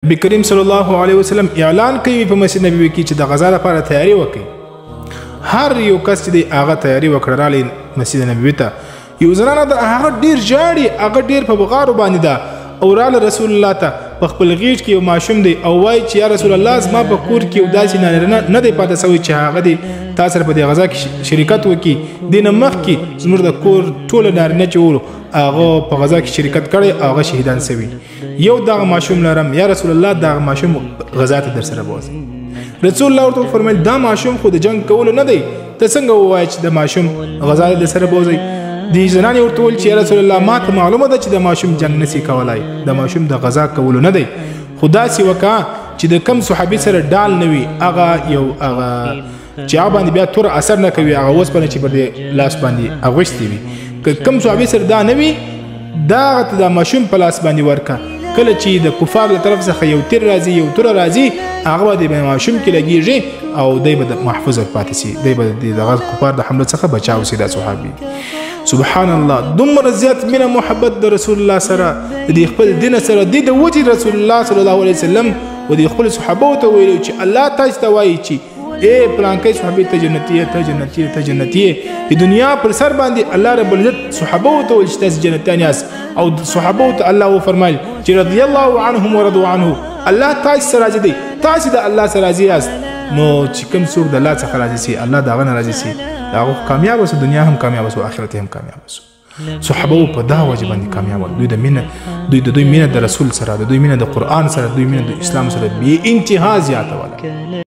نبی کریم صلی الله علیه وسلم اعلان کوي په مسجد نبوي کې چې د غزا لپاره تیاری وکړي. هر یو کس چې دی هغه تیاری وکړه، رالی مسجد نبوي ته. یو زنانه ده، هغه ډیر ژاړي، هغه ډیر په بغارو باندې ده، او راله رسول الله ته په خپل غیږ کې یو ماشوم دی او وایي چې یا رسول الله، زما په کور کې یو داسې نارینه نه دی پاتې سوی چې هغه دې تا سره په دې غزا کې شرکت وکړي. دې نه مخکې زموږ د کور ټوله نارینه چې وو هغه په غزا کې شرکت کړی، هغه شهیدان سوي. یو دغه ماشوم لرم، یا رسول الله، دغه ماشوم غزا ته در سره بوځي. رسول الله ورته وفرمایل، دا ماشوم خو د جنګ کولو نه دی، ته څنګه ووایې چې د ماشوم غزا ته در سره بوځي؟ دې زنانې ورته وویل چې یا رسول الله، ما ته معلومه ده چې د ماشوم جنګ نسی کولای، د ماشوم د غزا کولو نه دی، خو داسې وکړه چې د کم صحابي سره ډال نه وي، هغه یو هغه چې هغه باندې بیا تور اثر نه کوي، هغه اوسپنه چې پر دې لاس باندې اغوښتې وي، که کم صحابي سره دا نه وي، دا ته د ماشوم په لاس باندې ورکه. کله چې د کفار له طرف څخه یو تیر راځي، یو توره راځي، هغه به د ماشوم کې لګیږي او دی به محفوظ پاتې سي، دی به د دغه کفار د حمله څخه بچاو سي. دا صحابي سبحان الله دومره زیات مینه محبت د رسول الله سره، د خپل دین سره، د وجې رسول الله صلی الله علیه وسلم و د خپل صحابو ته ویلو چې الله تاسو ته وایي چې ای پلانکی صحابي ته جنتي، ته جنتي، ته جنتي. د دنیا پر سر باندې الله رب العزت صحابو ته ویل چې تاسو جنتیان یاست، او صحابو ته الله وفرمایل چې رضی الله عنهم ورضوا عنه، الله تاسو سره راضي دی، تاسو د الله سره راضي یاست. نو چې کوم څوک د الله څخه راضي سي، الله د هغه نه راضي سي، هغه کامیاب سو، دنیا هم کامیاب سو، آخرت هم کامیاب سو. صحابه په دا وجه باندې کامیاب دوی د مینه، دوی د دوی مینه د رسول سره، د دوی مینه د قرآن سره، دوی مینه د اسلام سره بې انتها زیاته وله.